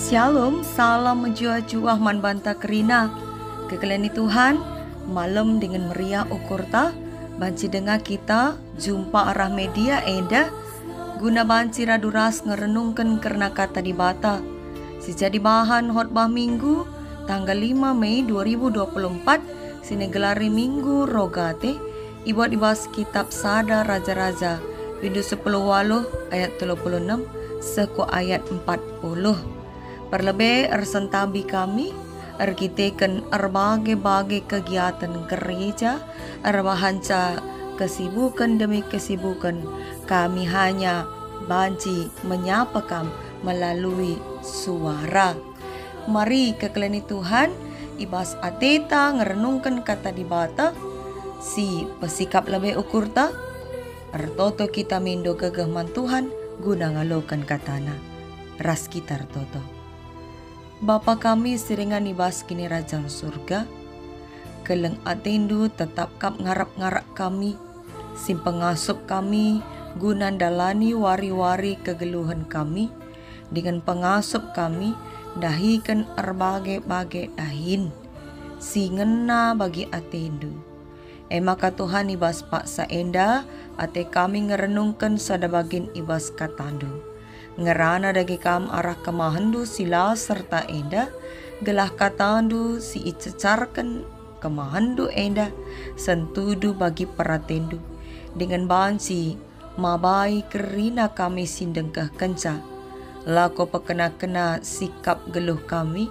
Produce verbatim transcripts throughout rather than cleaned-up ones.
Shalom, salam mejuah-juah man banta kerina. Kekeleni Tuhan, malem dingen meriah ukurta, banci denga kita jumpa arah media enda, guna banci radu ras ngerenungken kerna Kata Dibata. Si jadi bahan khotbah Minggu, tanggal lima Mei dua ribu dua puluh empat, si nigelari Minggu Rogate, ibuat i bas Kitab Sada Raja-Raja, bindu sepuluh waluh ayat telu puluh enem seh ku ayat empat puluh. Perlebe ersentabi kami, erkiteken erbage-bage kegiaten gereja, erbahanca kesibuken demi kesibuken, kami hanya banci menyapa kam melalui suara. Mari kekeleni Tuhan, i bas ateta ngerenungken Kata Dibata, si pesikap lebe ukurta. Ertoto kita mindo gegeh man Tuhan guna ngaloken katana. Ras kita ertoto. Bapa kami si ringan i bas Kinirajan Surga, keleng atendu tetap kap ngarap-ngarap kami, si pengasup kami guna ndalani wari-wari kegeluhen kami, dingen pengasup kami ndahiken erbage-bage dahin si ngena bagi atendu. E maka Tuhan, i bas paksa enda, ate kami ngerenungken sada bagin i bas katandu. Ngerana dage kam arah kemahenndu si la serta enda, gelah katandu si icecarken kemahenndu enda sentudu bagi peratendu, dingen banci mabai kerina kami si ndengkehkenca. Lako pekena-kena sikap geluh kami,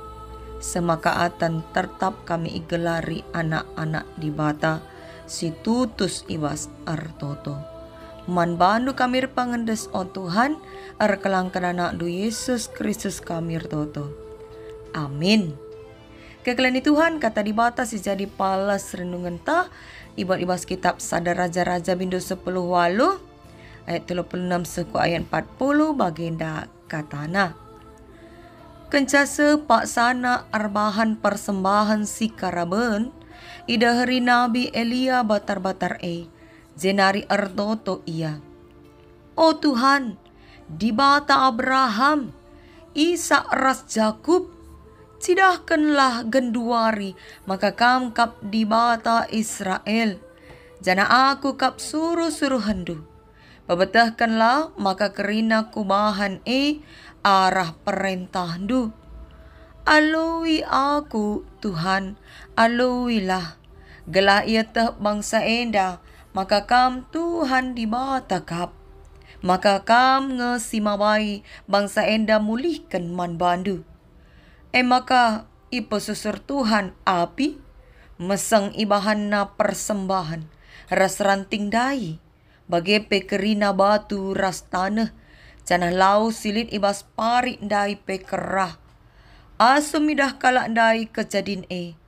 semaka atan tetap kami igelari anak-anak Dibata si tutus i bas ertoto. Man bandu kami erpengendes, o Tuhan, erkelangken AnakNdu Yesus Kristus kami ertoto. Amin. Kekeleni Tuhan, Kata Dibata si jadi palas renungenta ibuat i bas Kitab Sada Raja-Raja bindu sepuluh waluh, ayat telu puluh enem seh ku ayat empat puluh, bagenda katana. Kenca seh paksana erbahan persembahen si karaben, ideheri Nabi Elia batar-batar e, jenari ertoto ia, "O Tuhan, Dibata Abraham, Isak ras Jakup, cidahkenlah genduari maka Kam kap Dibata Israel, janah aku kap suruh-suruhenNdu. Pebetehkenlah maka kerina kubahan e arah perentahndu. Aloi aku, Tuhan, aloilah, gelah ieteh bangsa enda maka Kam Tuhan Dibata kap, maka Kam nge si mabai bangsa enda mulihken man bandu." E maka ipesusur Tuhan api, meseng ibahanna persembahen ras ranting ndai, bage pe kerina batu ras taneh, janah lau si lit i bas parik ndai pe kerah. Asum idah kalak ndai kejadin e,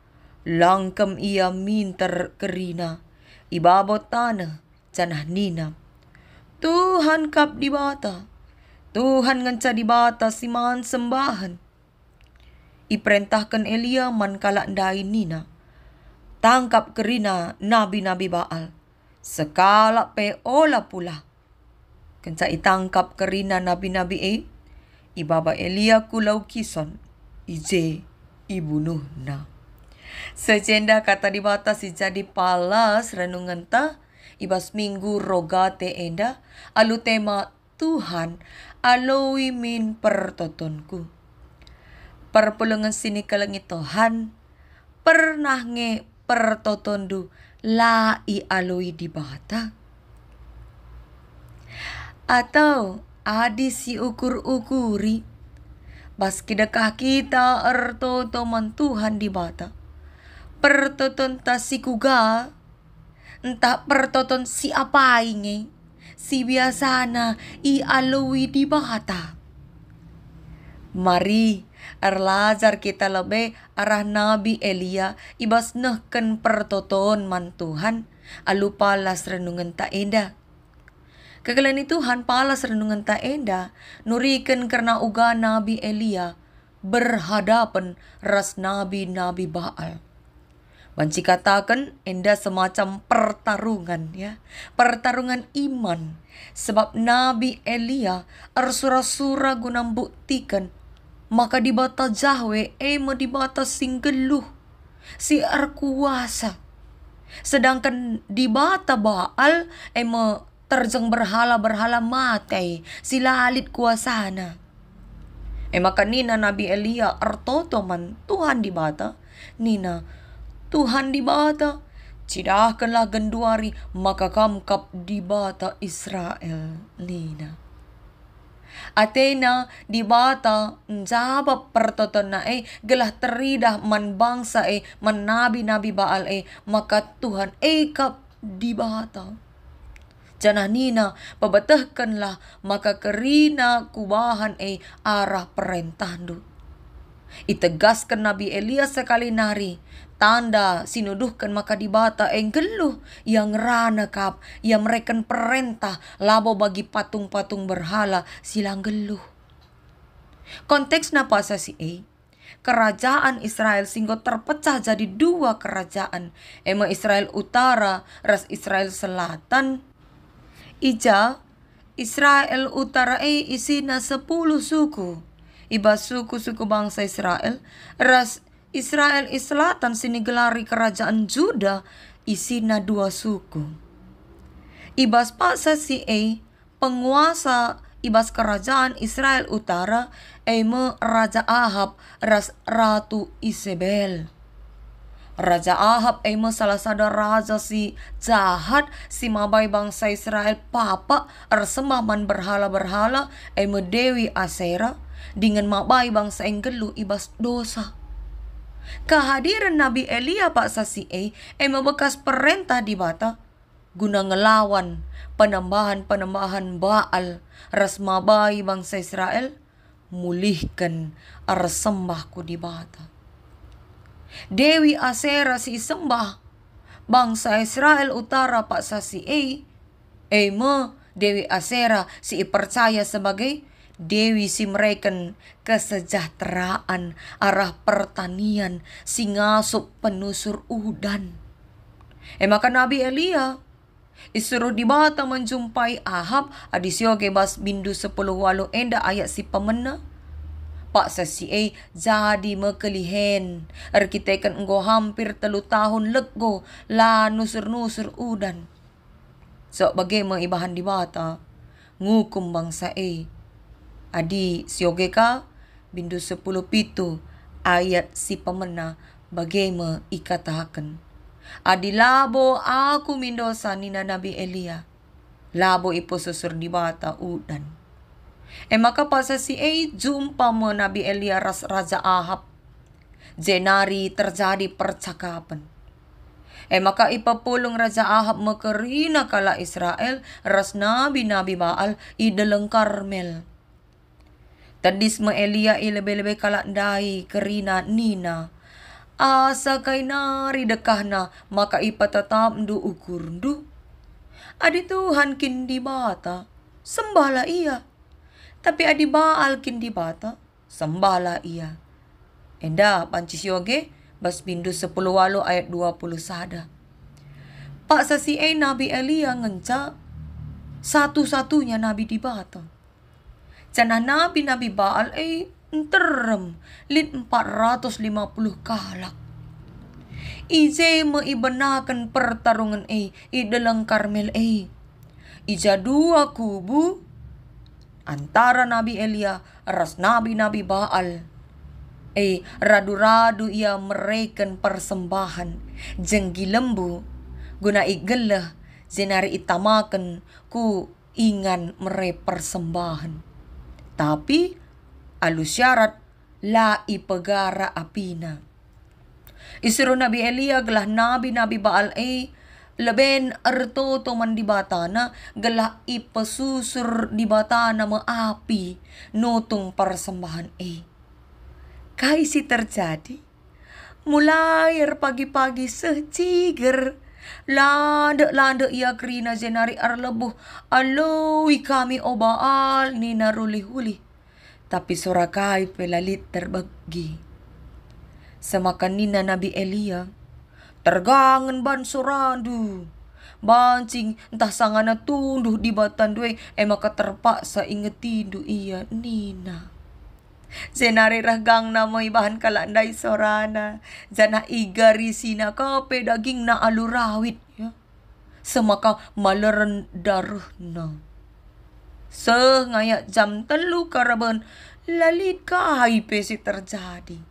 langkem ia minter kerina i babo taneh, janah nina, "Tuhan kap Dibata, Tuhan ngenca Dibata si man sembahen." Iperentahken Elia man kalak ndai nina, "Tangkap kerina nabi-nabi Baal, sekalak pe ola pulah." Kenca itangkap kerina nabi-nabi e, ibaba Elia ku Lau Kison, i je ibunuhna. Seh jenda Kata Dibata si jadi palas renungenta i bas Minggu Rogate enda alu tema, "Tuhan, aloi min pertotonku." Perpulungen si nikelengi Tuhan, pernah nge pertotonndu la ialoi Dibata? Atau adi siukur-ukuri, bas kidekah kita ertoto man Tuhan Dibata, pertotonta si kuga, ntah pertoton si apai nge si biasana ialoi Dibata? Mari erlajar kita lebe arah Nabi Elia i bas nehken pertoton man Tuhan alu palas renungenta enda. Kekeleni Tuhan, palas renungenta enda nuriken kerna uga Nabi Elia berhadapen ras nabi-nabi Baal. Banci kataken enda semacam pertarungan, ya, pertarungan iman, sebab Nabi Elia ersura-sura guna mbuktiken maka Dibata Jahwe e me Dibata si nggeluh, si erkuasa. Sedangken dibata Baal e me terjeng berhala-berhala mate si la lit kuasana. E maka nina Nabi Elia ertoto man Tuhan Dibata, nina, "Tuhan Dibata, cidahkenlah genduari maka Kam kap Dibata Israel," nina. Atena Dibata njabap pertotoenna e gelah teridah man bangsa e, man nabi-nabi Baal e, maka Tuhan e kap Dibata. Janah nina, "Pebetehkenlah maka kerina kubahan e arah perentahndu." Itegasken Nabi Elia sekali nari, tanda si nuduhken maka Dibata e nggeluh, Ia ngerana kap, Ia mereken perentah labo bagi patung-patung berhala si la nggeluh. Konteksna paksa si e, kerajaan Israel si enggo terpecah jadi dua kerajaan, e me Israel Utara ras Israel Selatan. I ja Israel Utara e isina sepuluh suku, i bas suku-suku bangsa Israel, ras Israel i selatan si nigelari kerajaan Juda isina dua suku. I bas paksa si e, penguasa i bas kerajaan Israel Utara e me Raja Ahab ras Ratu Isebel. Raja Ahab e me salah sada raja si jahat, si mabai bangsa Israel papa ersembah man berhala-berhala, e me Dewi Asera, dingen mabai bangsa e nggeluh i bas dosa. Kehadiren Nabi Elia paksa si e, e me bekas perentah Dibata guna ngelawan penembahan-penembahan Baal ras mabai bangsa Israel mulihken ersembah ku Dibata. Dewi Asera si isembah bangsa Israel Utara paksa si e, e me Dewi Asera si ipercaya sebagai dewi si mereken kesejahteraan arah pertanian si ngasup penusur udan. E maka Nabi Elia isuruh Dibata menjumpai Ahab, adi sioge bas bindu sepuluh waluh enda ayat si pemena. Paksa si e jadi me kelihen, erkiteken enggo hampir telu tahun lego la nusur-nusur udan. Sok bage me ibahan Dibata ngukum bangsa e. Adi sioge ka, bindu sepuluh pitu ayat si pemena bage me ikataken, "Adi labo aku min dosa," nina Nabi Elia, "labo ipesusur Dibata udan." E maka paksa si e jumpa me Nabi Elia ras Raja Ahab. Jenari terjadi percakapen. E maka ipepulung Raja Ahab me kerina kalak Israel ras nabi-nabi Baal i Deleng Karmel. Tedis me Elia i lebe-lebe kalak ndai kerina nina, "Asa kai nari dekahna maka ipetetapndu ukurndu? Adi Tuhan kin Dibata, sembahlah Ia. Tapi adi Baal kin Dibata, sembahlah ia." Enda banci sioge bas bindu sepuluh waluh ayat dua puluh sada. Paksa si e Nabi Elia ngenca satu-satunya nabi Dibata. Janah nabi-nabi Baal e nterem, lit empat ratus lima puluh kalak. I je me ibenaken pertarungen e i Deleng Karmel e. I ja dua kubu antara Nabi Elia ras nabi-nabi Baal. E, radu-radu ia mereken persembahen, jenggi lembu, guna igeleh, jenari itamaken ku ingan mere persembahen. Tapi alu syarat, la ipegara apina. Isuruh Nabi Elia gelah nabi-nabi Baal e leben ertoto man dibatana, gelah ipesusur dibatana me api nutung persembahen e. Kai si terjadi? Mulai erpagi-pagi seh ciger, landek-landek ia kerina jenari erlebuh, "Aloi kami, o Baal," nina rulih-ulih. Tapi sora kai pe la lit terbegi. Semaka nina Nabi Elia, "Tergangen ban sorandu! Banci ntah sangana tunduh dibatandu e, e maka terpaksa ingetindu ia," nina. Jenari reh gangna me ibahan kalak ndai sorana, janah igarisina ka pe dagingna alu rawit, ya. Semaka maleren darehna. Seh ngayak jam telu karaben, la lit kai pe si terjadi.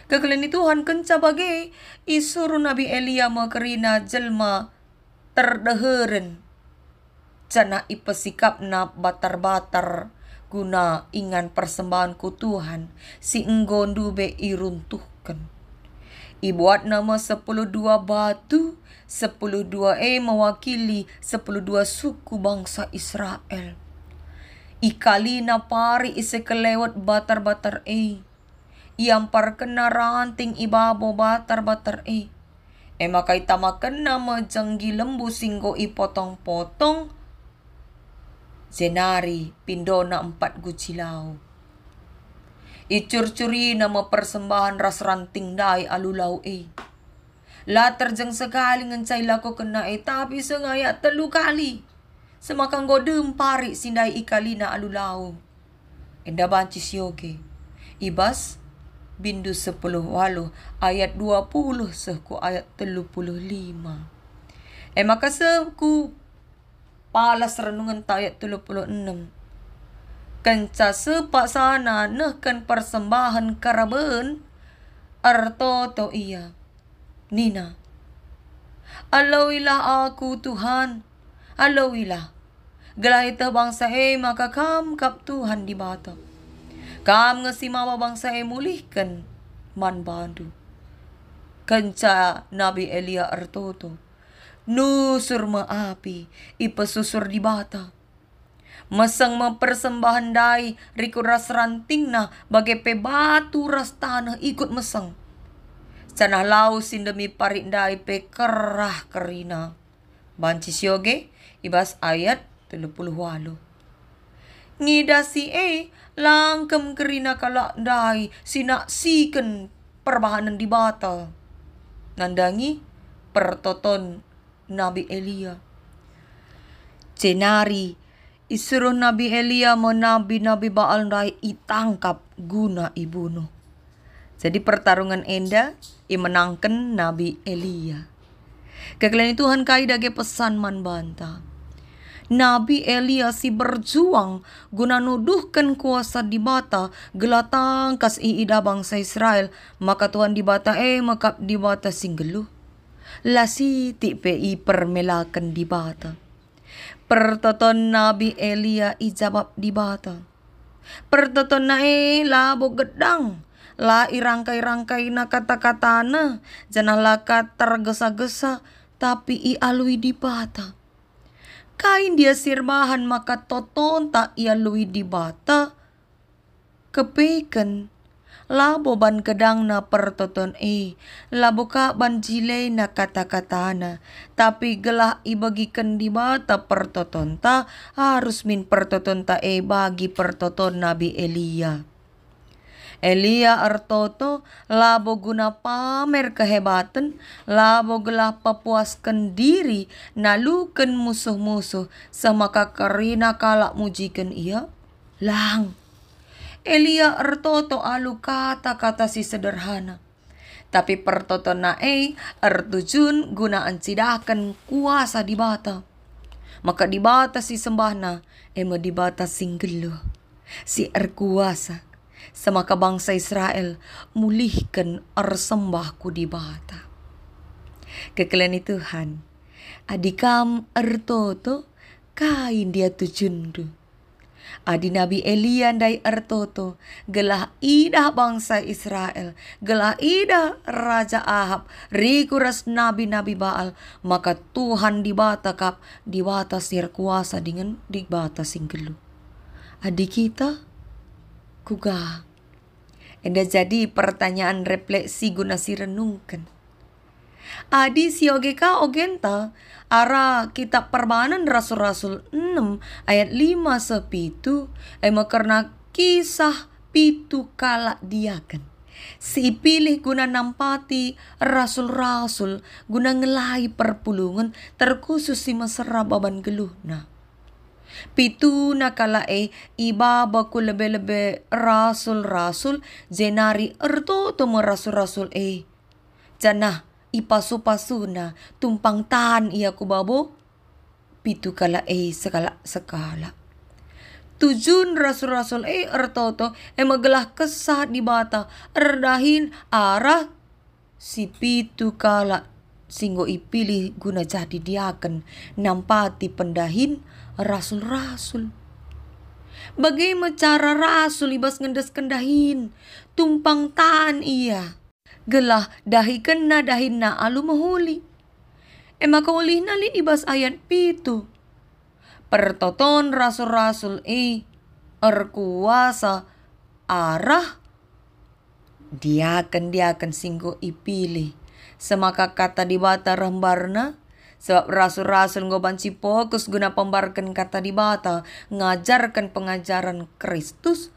Kekelen ni Tuhan kenca bage, isuruh Nabi Elia me kerina jelma terdeheren, janah ipesikapna batar-batar guna ingan persembahen ku Tuhan si enggo ndube iruntuhken. Ibuatna me sepuluh dua batu, sepuluh dua e mewakili sepuluh dua suku bangsa Israel. Ikalina parik i sekelewet batar-batar e. Iamparkenna ranting i babo batar-batar e. E maka itamakenna me jenggi lembu si enggo ipotong-potong, jenari pindona empat guci lau. Icurcurina me persembahen ras ranting ndai alu lau e. La terjeng sekali ngenca ilakokenna e, tapi sengayak telu kali. Semaka enggo dem parik si ndai ikalina alu lau. Enda banci sioge. I bas bindu sepuluh waluh ayat dua puluh seh ku ayat telu puluh lima. E maka seh ku palas renungenta ayat telu puluh enem. Kenca seh paksana nehken persembahen karaben, ertoto ia. Nina, "Aloilah aku, Tuhan, aloilah, gelah ieteh bangsa e maka Kam kap Tuhan Dibata. Kam nge si maba bangsa e mulihken man bandu." Kenca Nabi Elia ertoto, nusur me api ipesusur Dibata. Meseng me persembahen ndai rikut ras rantingna, bage pe batu ras taneh ikut meseng. Janah lau si ndemi parik ndai pe kerah kerina. Banci sioge i bas ayat telu puluh waluh. Ngidah si e, langkem kerina kalak ndai si naksiken perbahanen Dibata. Nandangi pertoton Nabi Elia. Jenari isuruh Nabi Elia me nabi-nabi Baal ndai itangkap guna ibunuh. Jadi pertarungen enda imenangken Nabi Elia. Kekelen Tuhan kai dage pesan man banta. Nabi Elia si berjuang guna nuduhken kuasa Dibata gelah tangkas iidah bangsa Israel, maka Tuhan Dibata e mekap Dibata si nggeluh. La sitik pe ipermelaken Dibata. Pertoton Nabi Elia ijabap Dibata. Pertotonna e labo gedang, la irangkai-rangkaina kata-katana, janah la ka tergesa-gesa, tapi ialui Dibata. Kai ndia si erbahan maka totonta ialui Dibata? Kepeken, labo ban gedangna pertoton e, labo ka ban jilena kata-katana, tapi gelah ibegiken Dibata pertotonta, arus min pertotonta e bagi pertoton Nabi Elia. Elia ertoto labo guna pamer kehebaten, labo gelah pepuasken diri naluken musuh-musuh, seh maka kerina kalak mujiken ia. Lang. Elia ertoto alu kata-kata si sederhana, tapi pertotonna e ertujun guna encidahken kuasa Dibata. Maka Dibata si sembahna e me Dibata si nggeluh, si erkuasa, semaka bangsa Israel mulihken ersembah ku Dibata. Kekelen ni Tuhan, adi kam ertoto, kai ndia tujunndu? Adi Nabi Elia ndai ertoto, gelah idah bangsa Israel, gelah idah Raja Ahab, riku ras nabi-nabi Baal, maka Tuhan Dibata kap Dibata si erkuasa dingen Dibata si nggeluh. Adi kita, kuga? Enda jadi pertanyaan refleksi guna si renungken. Adi sioge ka ogenta, arah Kitab Perbahanen Rasul-Rasul enem ayat lima seh pitu, e me kerna kisah pitu kalak diaken si ipilih guna nampati rasul-rasul guna ngelai perpulungen terkhusus si mesera baban geluhna. Pituna kalak e ibaba ku lebe-lebe rasul-rasul, jenari ertoto me rasul-rasul e. Janah ipasu-pasuna tumpang tan ia ku babo pitu kalak e sekalak-sekalak. Tujun rasul-rasul e ertoto e me gelah Kesah Dibata erdahin arah si pitu kalak si enggo ipilih guna jadi diaken nampati pendahin rasul-rasul. Bage me cara rasul i bas ngendesken dahin, tumpang tan ia, gelah dahikenna dahinna alu mehuli. E maka ulihna lit i bas ayat pitu. Pertoton rasul-rasul e erkuasa arah diaken-diaken si enggo ipilih. Semaka Kata Dibata reh mbarna, sabap rasul-rasul enggo banci fokus guna pembarken Kata Dibata, ngajarken pengajaren Kristus,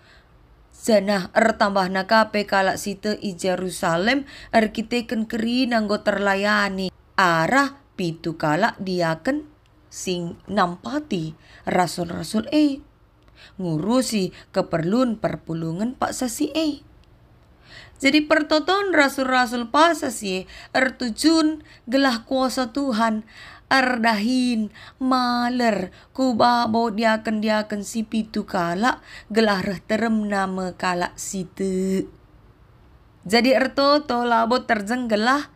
janah ertambahna ka pe kalak si tek i Jerusalem erkiteken kerina enggo terlayani arah pitu kalak diaken si nampati rasul-rasul e, ngurusi keperlun perpulungen paksa si e. Jadi pertoton rasul-rasul paksa si e ertujun gelah kuasa Tuhan erdahin maler ku babo diaken-diaken si pitu kalak, gelah reh teremna me kalak si tek. Jadi ertoto labo terjeng gelah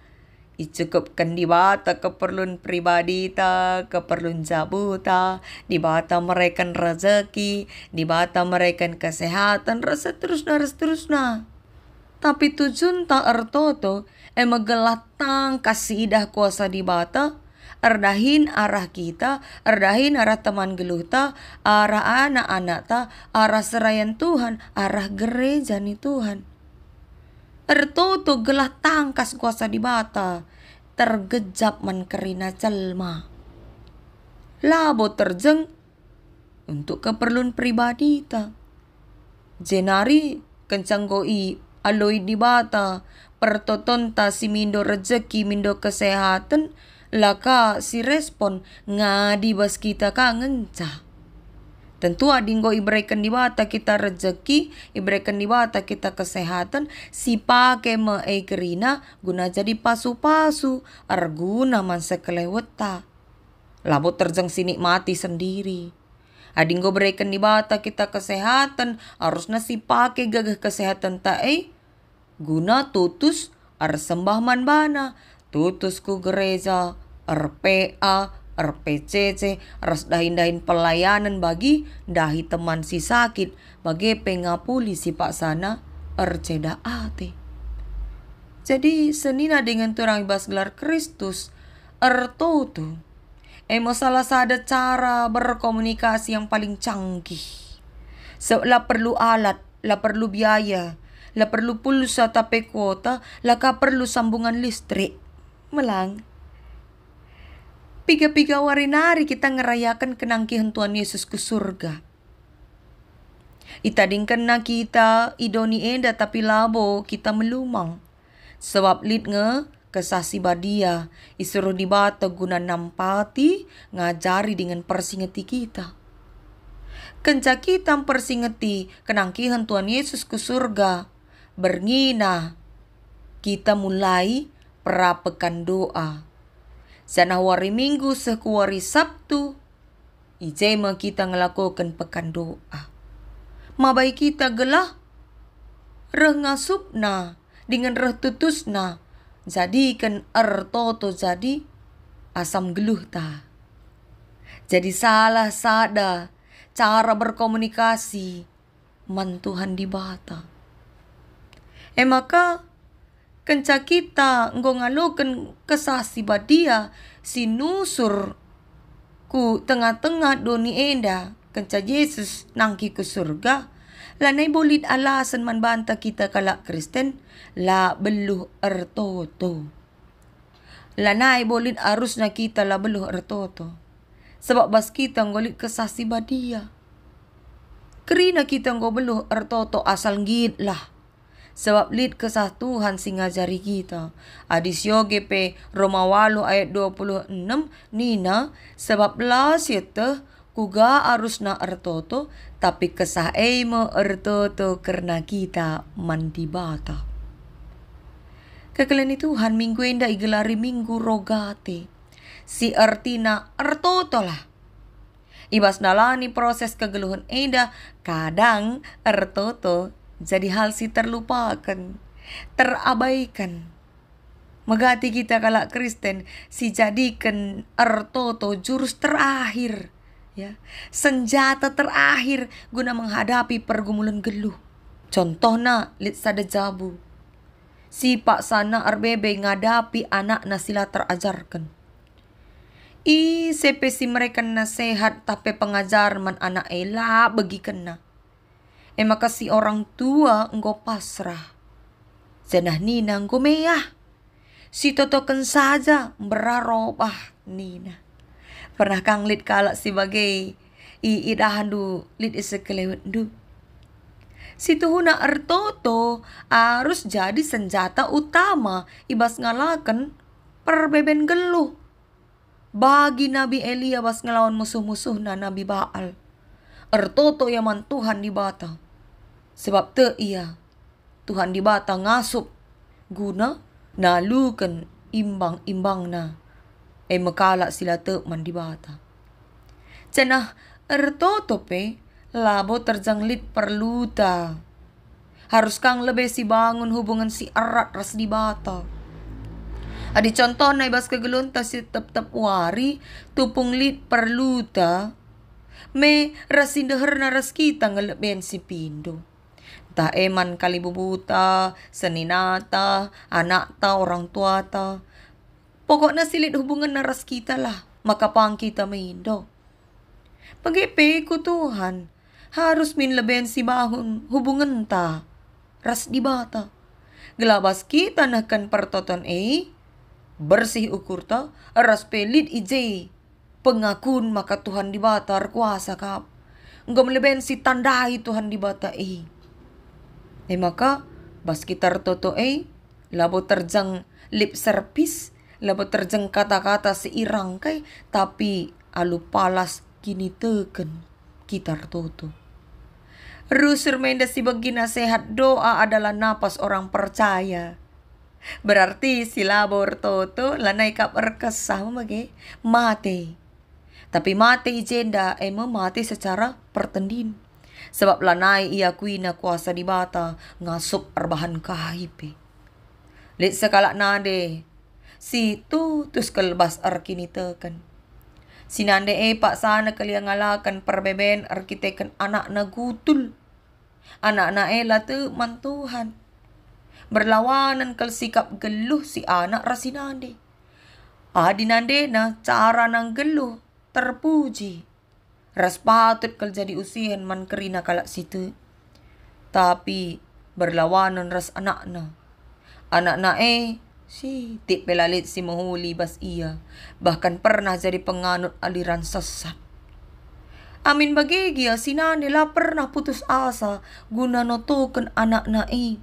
icukupken Dibata keperlun pribadita, keperlun jabuta, Dibata mereken rejeki, Dibata mereken kesehaten, ras seterusna, ras seterusna. Tapi tujunta ertoto, e me gelah tangkas siidah kuasa Dibata, erdahin arah kita, erdahin arah teman geluhta, arah anak-anakta, arah serayan Tuhan, arah gereja ni Tuhan. Ertoto gelah tangkas kuasa Dibata tergejap man kerina jelma. Labo terjeng untuk keperlun pribadita. Jenari kenca enggo ialoi Dibata pertotonta si mindo rejeki, mindo kesehaten, la ka si respon, ngadi bas kita ka ngenca. Tentu adi enggo ibereken Dibata kita rejeki, ibereken Dibata kita kesehaten, sipake me e kerina guna jadi pasu-pasu, erguna man sekelewetta. Labo terjeng sinikmati sendiri. Adi enggo bereken Dibata kita kesehaten, arusna sipake gegeh kesehatenta e guna tutus ersembah man baNa, tutus ku gereja, er-P A, er-P C C, ras dahin-dahin pelayanen bagi ndahi teman si sakit, bage pe ngapuli si paksana erceda ate. Jadi, senina dingen turang i bas gelar Kristus, ertoto. E me salah sada cara berkomunikasi yang paling canggih. Sebab la perlu alat, la perlu biaya, la perlu pulsa tape kuota, la ka perlu sambungan listrik. Melang. Piga-piga wari nari kita ngerayaken kenangkihen Tuhan Yesus ku surga. ItadingkenNa kita i doni enda, tapi labo kita melumang. Sebab lit nge Kesah Si Badia isuruh Dibata guna nampati, ngajari dingen mpersingeti kita. Kenca kita mpersingeti kenangkihen Tuhan Yesus ku surga, berngi nari kita mulai perapekan doa. Janah wari Minggu seh ku wari Sabtu, i je me kita ngelakoken pekan doa. Mabai kita gelah reh ngasupna dingen reh tutusna, jadiken ertoto jadi asam geluhta. Jadi salah sada cara berkomunikasi man Tuhan Dibata. E maka, kenca kita enggo ngaloken Kesah Si Badia si nusur ku tengah-tengah doni enda, kenca Jesus nangkih ku surga, lanai bo lit alasen man banta kita kalak Kristen la beluh ertoto. Lanai bo lit arusna kita la beluh ertoto, sabap bas kita enggo lit Kesah Si Badia. Kerina kita enggo beluh ertoto asal nggit lah, sabap lit Kesah Tuhan si ngajari kita. Adi sioge pe Roma walu ayat dua puluh enem nina, "Sabap la sieteh Kuga arusna ertoto, tapi Kesah e me ertoto kerna kita man Dibata. Kekelengen Tuhan, minggu enda igelari Minggu Rogate, si ertina ertotolah. I bas nalani proses kegeluhen enda, kadang ertoto jadi hal si terlupaken, terabaiken. Megati kita kalak Kristen si jadiken ertoto jurus terakhir, ya, senjata terakhir guna menghadapi pergumulan geluh. Contohna, lit sada jabu si paksana erbebe ngadapi anakna si la terajarken. Ise pe si mereken nasehat tah pe pengajaren man anak e la begikenna. E maka si orang tua enggo pasrah, janah nina enggo meah. Si totoken saja mbera robah, nina. Pernah kang lit kalak si bage i idahndu, lit i sekelewetndu? Si tuhuna ertoto arus jadi senjata utama i bas ngalaken perbeben geluh. Bagi Nabi Elia bas ngelawan musuh-musuhna Nabi Baal, ertoto ia man Tuhan Dibata, sebab tek ia Tuhan Dibata ngasup guna naluken imbang-imbangna, e me kalak si la tek man Dibata. Janah ertoto pe labo terjeng lit perluta. Harus kang lebe sibangun hubungen si erat ras Dibata. Adi contohna i bas kegeluhenta si tep-tep wari, tupung lit perluta, me ras si ndeherna ras kita nge leben si pindo. Ntah e man kalibubuta, seninata, anakta, orang tuata. Pokokna si lit hubungenna ras kita lah, maka pang kita mindo. Bage pe ku Tuhan, harus min leben sibangun hubungenta ras Dibata. Gelah bas kita nehken pertoton e, bersih ukurta, ras pe lit i je pengakun maka Tuhan Dibata erkuasa kap. Enggo me leben sitandai Tuhan Dibata e. E maka, bas kita ertoto e, labo terjeng lip serpis, labo terjeng kata-kata si irangkai, tapi alu palas kiniteken kita ertoto. Rusur me enda si begi nasehat, doa adalah napas orang percaya. Berarti si labo ertoto lanai kap erkesah me bage, mate. Tapi mate i jenda e me mate secara pertendin, sebab lanai iakuina kuasa Dibata ngasup erbahan kai pe. Lit sekalak nande si tutus kal bas erkiniteken. Si nande e paksana kal ia ngalaken perbeben erkiteken anakna gutul. Anakna e la tek man Tuhan. Berlawanen kal sikap geluh si anak ras si nande. Adi nandena carana nggeluh terpuji, ras patut kal jadi usihen man kerina kalak si tek. Tapi berlawanen ras anakna. Anakna e sitik pe la lit si mehuli bas ia, bahkan pernah jadi penganut aliran sesat. Amin bage gia si nande la pernah putus asa guna notoken anakna e.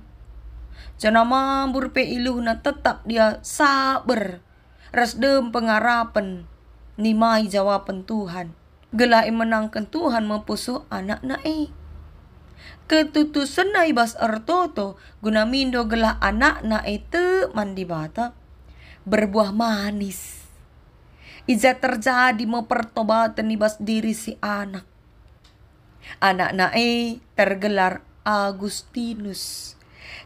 Janah mambur pe iluhna tetap dia saber ras dem pengarapen nimai jawapen Tuhan, gelah imenangken Tuhan mepusuh anakna e. Ketutusenna i bas ertoto guna mindo gelah anakna e tek man Dibata, berbuah manis. I ja terjadi me pertobaten i bas diri si anak. Anakna e tergelar Agustinus,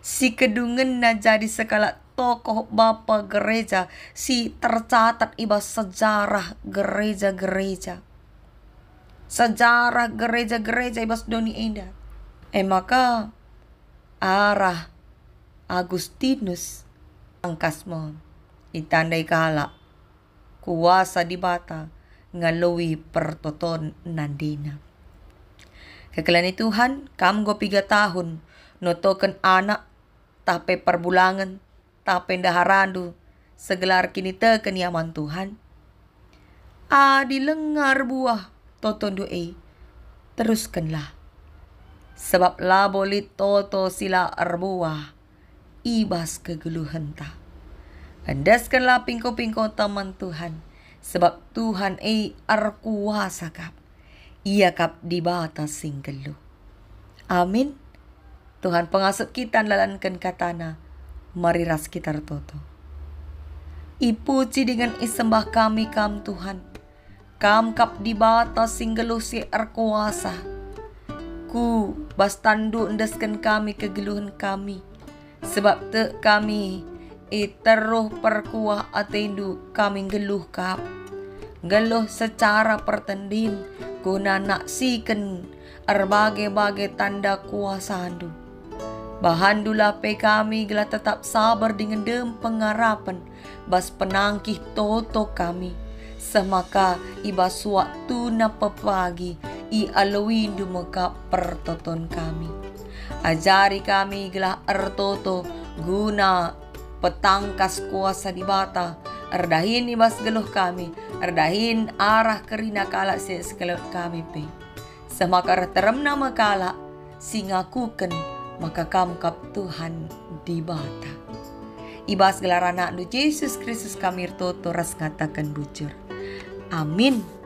si kedungenna jadi sekalak tokoh bapa gereja si tercatat i bas sejarah gereja-gereja. Sejarah gereja-gereja i bas doni enda. E maka, arah Agustinus tangkas me itandai kalak kuasa Dibata ngaloi pertoton nandena. Kekelengen Tuhan, kam enggo piga tahun notoken anak, tah pe perbulangen, tah pe ndaharandu, segelar kiniteken ia man Tuhan? Adi langa erbuah totondu e, teruskenlah. Sebab labo lit toto si la erbuah i bas kegeluhenta. Endeskenlah pingko-pingkota man Tuhan, sebab Tuhan e erkuasa kap. Ia kap Dibata si nggeluh. Amin. Tuhan pengasup kita ndalanken katana, mari ras kita ertoto. Ipuji dingen isembah kami Kam, Tuhan. Kam kap Dibata si nggeluh si erkuasa. Ku bas tanNdu endesken kami kegeluhen kami. Sebab tek kami, i teruh perkuah ateNdu kami nggeluh kap. Nggeluh secara pertendin, guna naksiken erbage-bage tanda kuasaNdu. BahanNdulah pe kami gelah tetap saber dingen dem pengarapen bas penangkih toto kami, seh maka i bas waktuna pepagi ialoiNdu me kap pertoton kami. Ajari kami gelah ertoto guna petangkas kuasa Dibata, erdahin i bas geluh kami, erdahin arah kerina kalak si sekelewet kami pe. Seh maka reh teremna me kalak si ngakuken maka Kam kap Tuhan Dibata. I bas gelar AnakNdu Jesus Kristus kami ertoto ras ngataken bujur. Amin.